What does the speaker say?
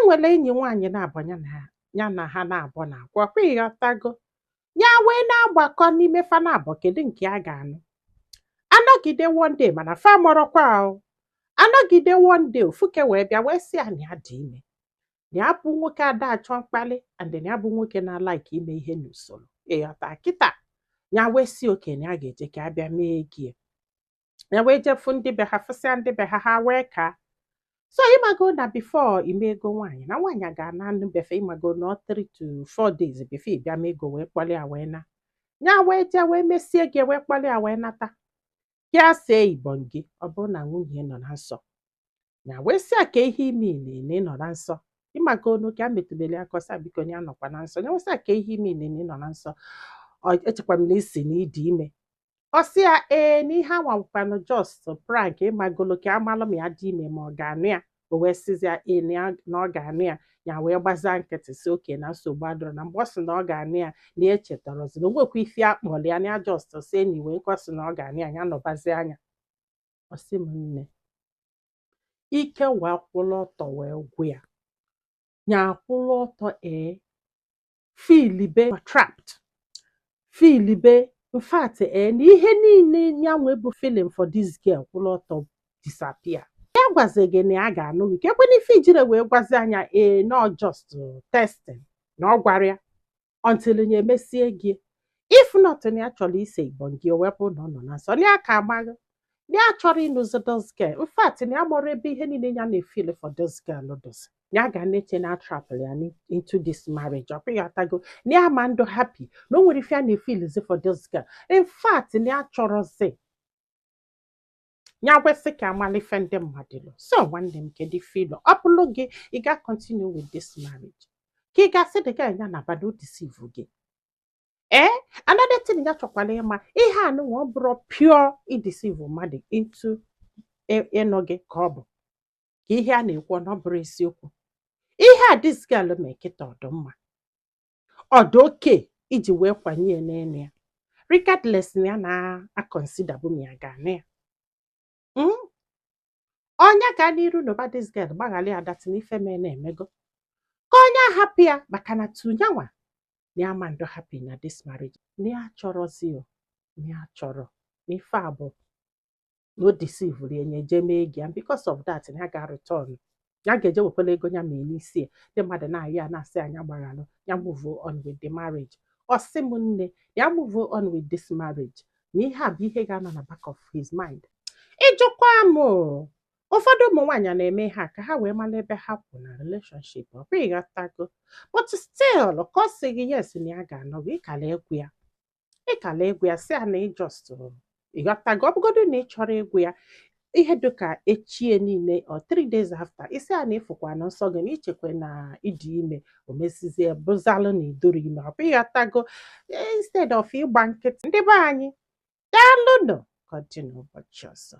Nwere enyi nwaanyị na-abụ ya na ya na ha na-abụ na-agwa kwa, ịghọtago? Ya wee na-agbakọ n'ime fa na-abụ, kedu nke a ga-anụ. Anọgide one day, mana fa mọrọkwa o. Anọgide one day, ofuke wee bịa wee sị ya na ya dị ime, na ya bụ nwoke ada achọ mkpali, and na ya bụ nwoke na-alike ime ihe n'usoro, ịghọta? Kịta ya wee si oke na ya ga-eje ka a bịa mee ego ya. Ya wee jefu ndị be ha, fụsịa ndị be ha, ha wee ka so. Ịmago na before ime ego nwaanyị na nwaanyị ga-ana befe, ịmago na ọ 3 to 4 days before ịbịa mee ego wee kpọlị ya wee na. Ya wee jee wee mesie gị wee kpọlị ya wee nata ya, see ibọn gị. Ọ bụrụ na nwunye nọ na nsọ, ya wee sị ya ka ihe ime na ị nọ na nsọ. Ịmago onu ka a metụbele aka, ọsị biko na ya nọkwa na nsọ. Ya wee sị ya ka ihe ime na ị nọ na nsọ, echekwa m na isi na ịdị ime. Ọ sị ya ee, na ihe anwa bụkwanụ just prank, ịmagolo, ka amalụ ma ya dị ime ma ọ ga-anụ ya. O wee sịzi ya ee, na ọ ga-anụ ya. Ya wee gbazia nkịtị, si oke na nsogbu adịrọ. Na mgbe ọ sị na ọ ga-anụ ya, na ya echetarazi na o nwekwa ife akpọrọ ya, na ya just si enyi wee nke ọ sị na ọ ga-anụ ya, ya nọbazie anya. Ọ sị m nne, ike wee kwụrụ ọtọ wee gwụ ya. Ya akwụrụ ọtọ, ee, feelibe trapped, feelibe in fact, ee, na ihe niile ya nwe bụ feeling for this girl kwụrụ ọtọ disappear. Ya gwazi gị na ya ga-anụ gị, ka ekwena ife ijire wee gwazi anya ee, no, just testing na ọ gwara ya until ya emesie gị. If not, na ya chọrọ ise ibọn gị, o wepụ na ọ nọ na nsọ, na ya ka amaghị na ya chọrọ ịnụzi this girl. In fact, na ya mụrụ ebe ihe niile ya na-efeel for this girl dozi, ya ga na-eche na trap ya into this marriage. Ọkwa ya tago na ya ma ndụ happy na o nwere ife ya na-efeelizi for this girl. In fact, na ya chọrọzi ya kwesị ka amala ife ndị mmadụ lụ. So nwanne m, kedu ife ịlụ? Ọ bụrụ gị, ị ga continue with this marriage, ka ị ga-asị dị ya na bado deceive gị? Ee, another thing ya chọkwara ịma, ihe anụnwa ọ bụrụ pure ideceive mmadụ into ịnụ gị, ka ọ bụ ka ihe a na-ekwu na ọ bụrụ eziokwu, ihe a this girl mee kịta, ọdụ mma, ọdụ oke iji wee kwanye ya n'elu ya, regardless na ya na-aconsider bụ ma ya ga-anụ ya. Ọnya gaa n'iru n'ụba this girl, gbaghara ya that na ife mee na-emego, ka onye ahapụ ya, maka na tunyanwa na ya ma ndụ happy na this marriage, na ya chọrọzi o, na ya chọrọ na ife a bụ na o deceive ya, nye jee mee gị, and because of that na ya ga return, ya ga-eje wekwala ego ya mee n'isi ya. Ndị mmadụ na-ayọ ya, na-asị anya gbaghalụ ya, move on with the marriage. Ọ sị m nne, ya move on with this marriage, na ihe a bụ ihe ga-anọ na back of his mind. Ịjụkwa m o, ụfọdụ ụmụ nwaanyị na-eme ihe a ka ha wee mara ebe ha kwụ na relationship, ọ bụ ịghọtago? But still, ka ọ sị gị yes na ya ga-anọ gị, ịkala egwu ya, ịkala egwu ya, sị ya na ị just, ịghọtago? Ọ bụgodu na ị chọrọ egwu ya, ihe dịka echie niile or 3 days after, isi a na ịfụkwa na nsọ gị, na ichekwa na ịdị ime, o mesizie bụzalụ na idoro ime, ọ bụ ịghọtago? Instead of ịgba nkịtị. Ndị be anyị, daalụnụ. Ka ọ dị n'ụbọchị ọzọ.